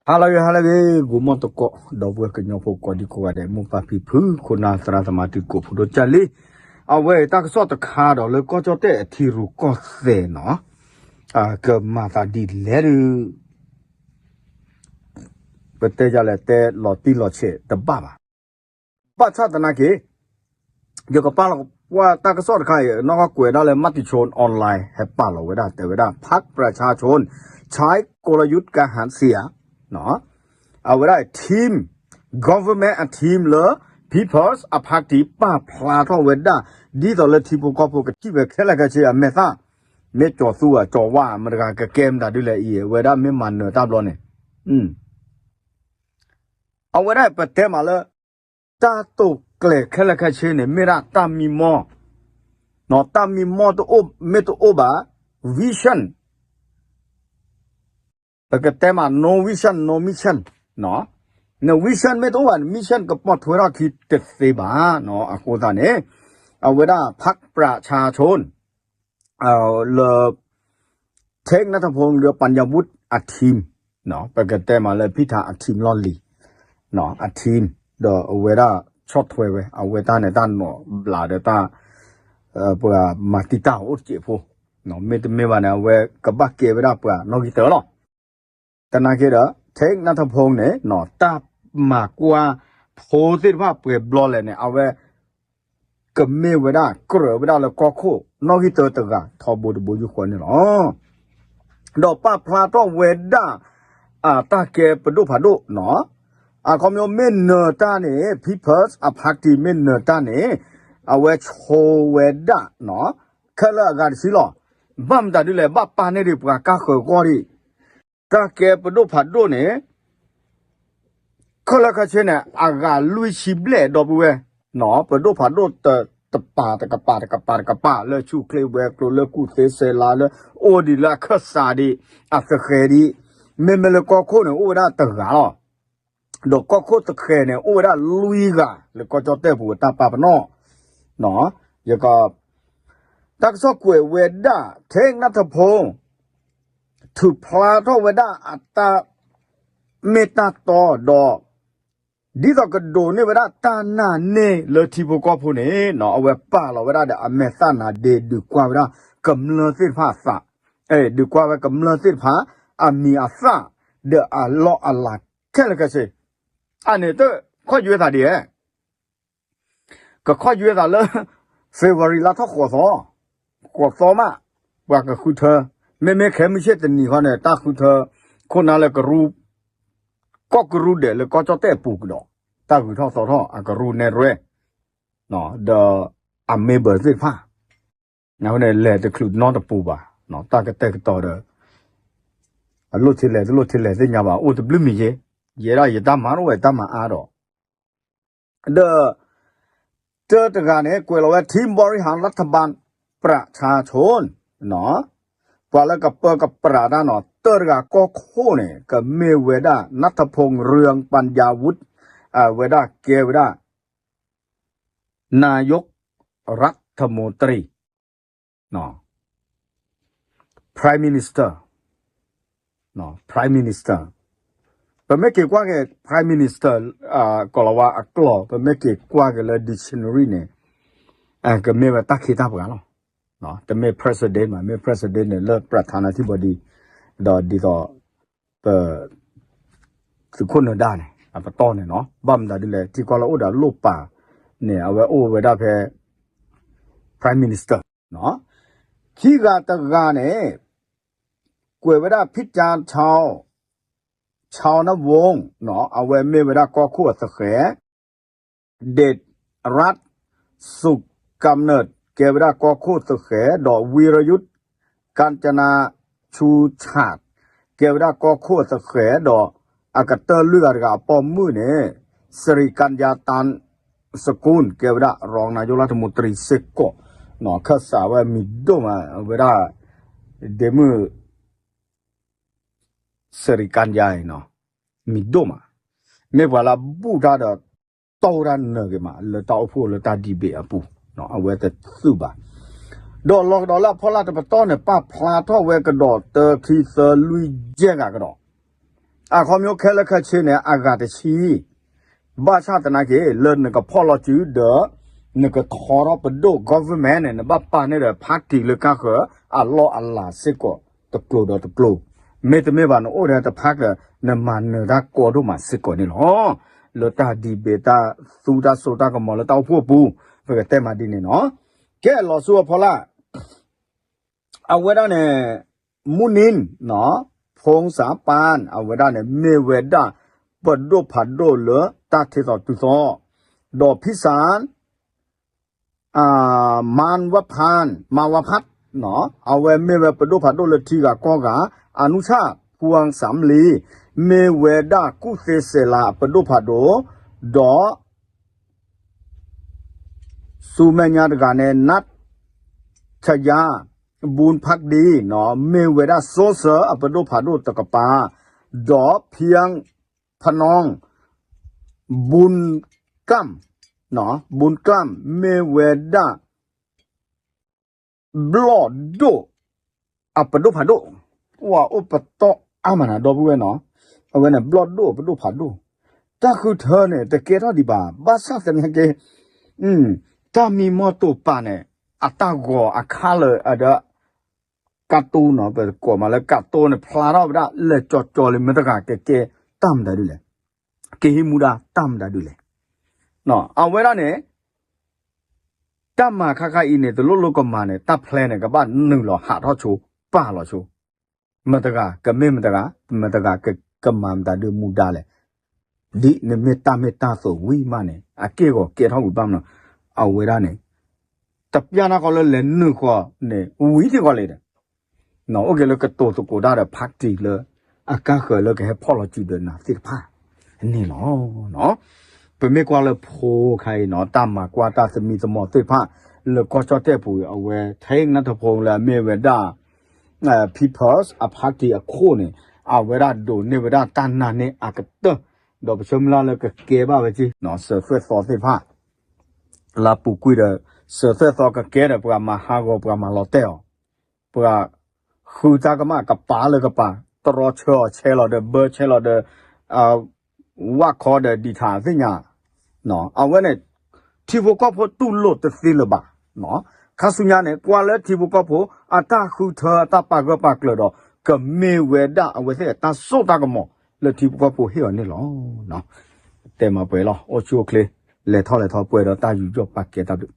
ဟါလၢအဂ့ၤ ဟါလၢအဂ့ၤ ဂီၤမီၢ်သကိး ဒီပုၢ်ဝဲၢ်ကညီဖိကိးဒံကိးဂၤဒဲး မိၢ်ပၢ်ဖံဖု ခိၣ်နၢ်သရၣ်သမါ တံၤသကိးဖိဒိၣ်ကၢ်လံ, အဝဲတၢ်ကစီၣ်တခါဒီးလၢကီၢ်ကၠီၣ်တဲၣ်အထံရူၢ်ကီၢ်သဲးနီၤ, ကမၤသးဒ်လဲၣ်ဒီး ပတဲယလဲၣ် တဲလီၤတံၢ်လီၤဆဲးတဘၣ်ဘၣ်. ဘၣ်ဆၣ်သနာ်က့ ယကပာ်လီၤကွၢ်တၢ်ကစီၣ်တခါအံၤ နီၢ်ကီၢ်ကွဲးဒၣ်လၢ မတိချိ online ဟဲပာ်လီၤဝဲဒၣ် တဲဝဲဒၣ် พรรคประชาชน ใช้กลยุทธ์การหาเสียง အဝဲဒၣ် team, government အ team လၢ People's အ party ပာ်ဖျါထီၣ်ဝဲဒၣ် ဒ်သိးလၢထံဖိကီၢ်ဖိကထံၣ်ဝဲခဲလၢာ်ခဲဆ့အမဲာ်သၣ်, မ့ၢ်ကၠီၤသူဧါ ကၠီၤဝါဧါ မတၤတဂၤကကဲမတၤဒ်လဲၣ်အံၤ အဝဲဒၣ်မ့ၢ်မၤနၢၤတၢ်ဘျီန့ၣ် အဝဲဒၣ်ပတဲမးလၢ တၢ်တိာ်ကျဲၤခဲလၢာ်ခဲဆ့န့ၣ် မ့ၢ်ဒၣ်တၢ်မံမီၢ်, တၢ်မံမီၢ်တအိၣ် မ့ၢ်တအိၣ်ဘၣ် vision, ပကတဲမး no vision no mission, န vision မ့ၢ်တအိၣ်ဘၣ်န့ၣ် mission ကပိာ်ထွဲထီၣ်ခံတသ့ဘၣ်. အဃိသတးန့ၣ် အဝဲဒၣ် พรรคประชาชน လၢ เทค นัทพงษ์ หรือ ปัญญาวุฒิ အ team, ပကတဲမးလၢ ဖံထး အ team လီၢ်လံၤ အ team ဒီးအဝဲဒၣ်ဆီၣ်ထွဲဝဲ အဝဲတၢ်န့ၣ်တၢ်နီၢ်ဘျးဒီးတၢ် ပှၤမၤတံာ်တာ်အိၣ်တစဲးဖိ, မ့တမ့ၢ်ဘၣ်န့ၣ် အဝဲကဘၣ်ကဲဝဲဒၣ်ပှၤနီၣ်ဂံၢ်တၢလီၤ. သနာ်က့ဒီး เทค นัทพงษ์ န့ၣ် တၢ်မၤကွၢ်ဖိသ့ၣ်တဖၣ်ပှဲၤဘျီလဲၣ်န့ၣ် အဝဲ ကမ့ၢ်ဝဲဒၣ်ကြၢးဝဲဒၣ်လၢကီၢ်ခိၣ်နီၣ်ဂံၢ်တၢတဂၤ ထီဘိတဘိယူၢ်ဃီန့ၣ်လီၤ. ဒီးပာ်ဖျါထီၣ်ဝဲဒၣ် တၢ်ကဲပဒိၣ်ဖးဒိၣ်နီၤ, အခီပညီမ့ၢ်နၢၤတၢ်န့ၣ် People's အ party မ့ၢ်နၢၤတၢ်န့ၣ် အဝဲဆိဝဲဒၣ် ခဲလၢာ်အဂၤတဆံလီၤ. ဘၣ်မတၤဒ်လဲၣ် ဘၣ်ပာ်န့ၢ်ဒံးပှၤကါဃၢၤဂီၢ်ဒံး တၢ်ကဲပဒိၣ်ဖးဒိၣ်န့ၣ် ခဲလၢာ်ခဲဆ့န့ၣ် အဂၤလွံၢ်ဆံဘျဲၣ်ဒီပုၢ်ဝဲၢ်, ပဒိၣ်ဖးဒိၣ်တပၤတကပၤတကပၤတကပၤ လၢဆူၣ်ချ့ဝဲၤကျိၤလၢကူၣ်သ့စဲးလၤလၢ အိၣ်ဒံးလၢအခၢၣ်စးဒံး အသဃဲၤဒံး, မ့မ့ၢ်လၢကီၢ်ခိၣ်န့ၣ် အိၣ်ဝဲဒၣ်တဂၤလီၤ. ဒီးကီၢ်ခိၣ်သဃဲၤန့ၣ် အိၣ်ဝဲဒၣ်လွံၢ်ဂၤ လၢကီၢ်ကၠီၣ်တဲၣ်ပူၤအတၢ်ပာ်ပနီၣ်, ယက တၢ်ကစီၣ်ကွဲးဝဲဒၣ် เทค นัทพงษ์ ထုးဖျါထီၣ်ဝဲဒၣ်အတၢ် မ့ၢ်တၢ်တီဒီး ဒ်သိးကဒိးန့ၢ်ဝဲဒၣ်တၢ်နာ်န့ၢ်လၢထံဖိကီၢ်ဖိန့ၣ် အဝဲပာ်လီၤဝဲဒၣ်ဒီးအမဲာ်သၣ်နါဒ့ ဒုးကွၢ်ဝဲဒၣ် ကမျၢၢ်သ့ၣ်တဖၣ်အသး, ဒုးကွၢ်ဝဲကမျၢၢ်သ့ၣ်တဖၣ် အမံၤအသၣ် ဒီးအလီၢ်အလၤခဲလၢာ်ခဲဆ့, အန့ၣ်တခီၣ်ယွဲသးဒ်လဲၣ် ကခီၣ်ယွဲသးလၢ February လါထီၣ်ဃိးသီ, ဃိးသီမး ပှၤကဃုထၢ, မ့မ့ၢ်ခဲမုၢ်ဆ့ၣ်တနံၤဃီန့ၣ် တၢ်ဃုထၢ ခိၣ်နၢ်လၢကရူၢ်, ကီၢ်ကရူၢ်ဒဲးလၢကီၢ်ကၠီၣ်တဲၣ်အပူၤကဒီး, တၢ်ဂုၤထီၣ်သီထီၣ် အကရူၢ်နဲၣ်ရွဲၣ်, ဒီးအ member သ့ၣ်တဖၣ် အဃိန့ၣ်လဲၤတချုးနီတပူၤဘၣ်, တၢ်ကတဲာ်ကတီၤဒီး အလိၣ်ထဲလဲၣ်တလိၣ်ထဲလဲၣ်သ့ၣ်ညါဘၣ် အိၣ်တဘျုးမံၤယဲ, ယဲဒၣ်ယတၢ်မၤတအိၣ်ဝဲတၢ်မၤအါဒီး ဒီး တၢတဂၤန့ၣ် ကွဲးလီၤဝဲ ทีมบริหารรัฐบาลประชาชน ပှၤလၢကပၢကပြးတၢ်နီၤ တၢတဂၤကီၢ်ခိၣ်န့ၣ် ကမ့ၢ်ဝဲဒၣ် นัทพงษ์ เรืองปัญญาวุฒิ အဝဲဒၣ်ကဲဝဲဒၣ် นายกรัฐมนตรี Prime Minister, Prime Minister, ပမ့ၢ်က့ၤကွၢ်က့ၤ Prime Minister ကီၤလၤဝါအကျိာ် ပမ့ၢ်က့ၤကွၢ်က့ၤလၢ dictionary န့ၣ် ကမ့ၢ်ဝဲတၢ်ခ့တၢ်ပှၤလီၤ. တမ့ၢ် president မး မ့ၢ် president န့ၣ် လၢ ประธานาธิบดี ဒီးဒ်သိး ပ သုးခိၣ်နၢၤဒါန့ၣ် အပတီၢ်န့ၣ်နီၤ ဘၣ်မတၤဒ်လဲၣ် ထံကီၢ်လၢအိၣ်ဒီးလိၣ်ပာ်န့ၣ် အဝဲအိၣ်ဝဲဒၣ်ဖဲ Prime Minister နီၤ ခံဂၤတဂၤန့ၣ် ကွဲးဝဲဒၣ် ဖံၣ်ကၠါ ဆီ ဆီနဝုန်း နီၤ အဝဲမ့ၢ်ဝဲဒၣ်ကီၢ်ခိၣ်အသဃဲၤ เดชรัตน์ สุขกำเนิด ကဲဝဲဒၣ်ကီၢ်ခိၣ်သဃဲၤ ဒီး วีรยุทธ กาญจนาชูชาติ ကဲဝဲဒၣ်ကီၢ်ခိၣ်သဃဲၤ ဒီးအကတၢၢ်လွံၢ်ဂၤတဂၤအပိာ်မုၣ်န့ၣ် สิริกัญญา ตันสกุล ကဲဝဲဒၣ် รองนายกรัฐมนตรี စ့ၢ်ကီး နီၤ ခၢၣ်စးဝဲမံၤဒိၣ်မး အဝဲဒၣ် ဒ့မုၣ် စရံကါယါအံၤနီၤ မံၤဒိၣ်မး မ့ၢ်ပှၤလၢအဘူၣ်တၢ်ဒီး တီၢ်ဝဲဒၣ်နၢၤက့ၤမး လၢတၢ်အိၣ်ဖှိၣ်လၢတၢ် debate အပူၤ အဝဲတသုးဘၣ် ဒီးလီၤကဒီးလၢအဖီလာ်တပတီၢ်န့ၣ် ပာ်ဖျါထီၣ်ဝဲကဒီးတၢ ခံ သၢ လွံၢ် ယဲၢ်ဂၤကဒီး အခီပညီခဲလၢာ်ခဲဆ့န့ၣ် အဂၤတဆံ ဘၣ်ဆၣ်သနာ်က့ လၢနကဖီၣ်လီၤစုဒီး နကထီထီၣ်ပဒိၣ် government န့ၣ် နဘၣ်ပာ်န့ၢ်ဒီး party လၢကါဃၢၤအလီၢ်အလၤစ့ၢ်ကီးတကျိၤဒီးတကျိၤ, မ့တမ့ၢ်ဘၣ် နအိၣ်ဒီးတဖးကၢၤ နမၤနၢၤတၢ်ကီဒိၣ်မးစ့ၢ်ကီးန့ၣ်လီၤ. လၢတၢ် debate တၢ်သူတၢ်စိတၢ်ကမီၤလၢတၢ်အိၣ်ဖှိၣ်အပူၤ ပကတဲမးဒ်န့ၣ်နီၤ. ကဲလီၤဆူအဖီလာ် အဝဲဒၣ်န့ၣ် မူနံၣ် ဖိစးပၢ် အဝဲဒၣ်န့ၣ် မ့ၢ်ဝဲဒၣ် ပဒိၣ်ဖးဒိၣ်လၢတၢ်ထံၣ်သိးတုၤသိး, ဒီးဖံစၢ် မၢ်ဝဖၢ် မၢ်ဝဖၢ် အဝဲမ့ၢ်ဝဲပဒိၣ်ဖးဒိၣ်လၢထံဂၤကီၢ်ဂၤ, အနုၢ်ဆၣ် ဖူအၣ်စၣ်မလံ မ့ၢ်ဝဲဒၣ်ကူၣ်သ့စဲးလၤအပဒိၣ်ဖးဒိၣ်, ဒီး ဆူမဲာ်ညါတဂၤန့ၣ် နးထယါ ဘူၣ်ဖးဒံ မ့ၢ်ဝဲဒၣ်စိစၢၤအပဒိၣ်ဖးဒိၣ်တကပၤ, ဒီးဖံဖနီ ဘူၣ်ကၠၢမ်ၣ် ဘူၣ်ကၠၢမ်ၣ် မ့ၢ်ဝဲဒၣ် ဘျီၣ်ဒိၣ်အပဒိၣ်ဖးဒိၣ်, အိၣ်ပတီၢ်အါမးနၤ ဒီပုၢ်ဝဲၢ်နီၤ, အဝဲန့ၣ် ဘျီၣ်ဒိၣ်အပဒိၣ်ဖးဒိၣ်, တၢ်ဃုထၢန့ၣ် တကဲထီၣ်ဒံးဘၣ် ဘၣ်ဆၣ်သနာ်က့ တၢ်မံမီၢ်တိာ်ပာ်န့ၣ် အတၢ်ဂီၤအခါလၢအဒီး ကတိၤနီၤ ပကိးမးလၢကတိၤန့ၣ် ဖျါထီၣ်ဝဲဒၣ် လဲၤကၠီကၠီလံ မတၤတဂၤကကဲတၢ်မတၤဒ်လဲၣ်, ကဟံးမူဒါတၢ်မတၤဒ်လဲၣ်, အဝဲဒၣ်န့ၣ် တၢ်မၤခါခါအံၤန့ၣ် တလိၣ်လိၣ်ကမၤန့ၣ် တၢ်ဖျဲးန့ၣ် ကဘၣ်နုာ်လီၤဟးထီၣ်ဆိ ပာ်လီၤဆိ, မတၤတဂၤကမ့ၢ်မတၤတဂၤ, မတၤတဂၤကမၤမတၤဒ်မူဒါလဲၣ်, ဒ်နမ့ၢ်တၢ်မ့ၢ်တၢ်သိးဝံၤမးန့ၣ် အက့ၢ်ဂီၤကဲထီၣ်ဝံၤဘၣ်မနီၤ, အဝဲဒၣ်န့ၣ် တပျၢ်နီၢ်ကီၢ်လၢလဲၤနုာ်ဃီန့ၣ် ဝံၤထံၣ်ဃီလံဒီး အိၣ်က့ၤလၢကတိၤသကိးတၢ်ဒီး party လၢ အကါဃၢၤလၢကဟဲဖီၣ်လီၤစုဒီးနၤသ့ၣ်တဖၣ်န့ၣ်လီၤ. ပမ့ၢ်ကွၢ်လၢဖိခါအံၤနီၤ တၢ်မၤကွၢ်တၢ်သမံသမိးသ့ၣ်တဖၣ် လၢကီၢ်ကၠီၣ်တဲၣ်ပူၤ အဝဲ ထံနၢ်ထဖိလၢအမ့ၢ်ဝဲဒၣ် People's အ party အခိၣ်န့ၣ် အဝဲဒၣ်ဒိးန့ၢ်ဝဲဒၣ်တၢ်နာ်န့ၢ်အကတၢၢ် ဒီးပဆၢမုၢ်လၢ်လၢကကဲဘၣ်ဝဲက့ စၢၤသွဲၣ်သီသ့ၣ်တဖၣ် လၢပူၤကွံာ်ဒီး စၢၤသွဲၣ်သီကကဲဒီး ပှၤမၤဟးဂီၤ ပှၤမၤလီၤတဲာ်အီၤ, ပှၤဃုတၢ်ကမၣ်ကပၤလၢကပၤ တရီဆၢအီၤဆဲးလီၤဒီး ဘၢဆဲးလီၤဒီး ဝၣ်ခီဒီးဒံးထးသ့ၣ်ညါ, အဝဲန့ၣ် ထံဖိကီၢ်ဖိတူၢ်လိာ်တသ့လၢၤဘၣ်. ခါဆူညါန့ၣ် ကွၢ်လၢထံဖိကီၢ်ဖိ အတၢ်ဃုထၢအတၢ်ပာ်ဂၢၢ်ပာ်ကျၢၤဒီး ကမ့ၢ်ဝဲဒၣ်အဝဲသ့ၣ်အတၢ်စိတၢ်ကမီၤလၢထံဖိကီၢ်ဖိဟ့ၣ်အီၤန့ၣ်လီၤ. တဲမၤပှဲၤလီၤ အိၣ်ဆူၣ်အိၣ်ချ့ လဲၤထီၣ်လဲၤထီပှဲၤဒီးတၢ်ယူးယီၣ်ပာ်ကဲတၢ်ဘျုး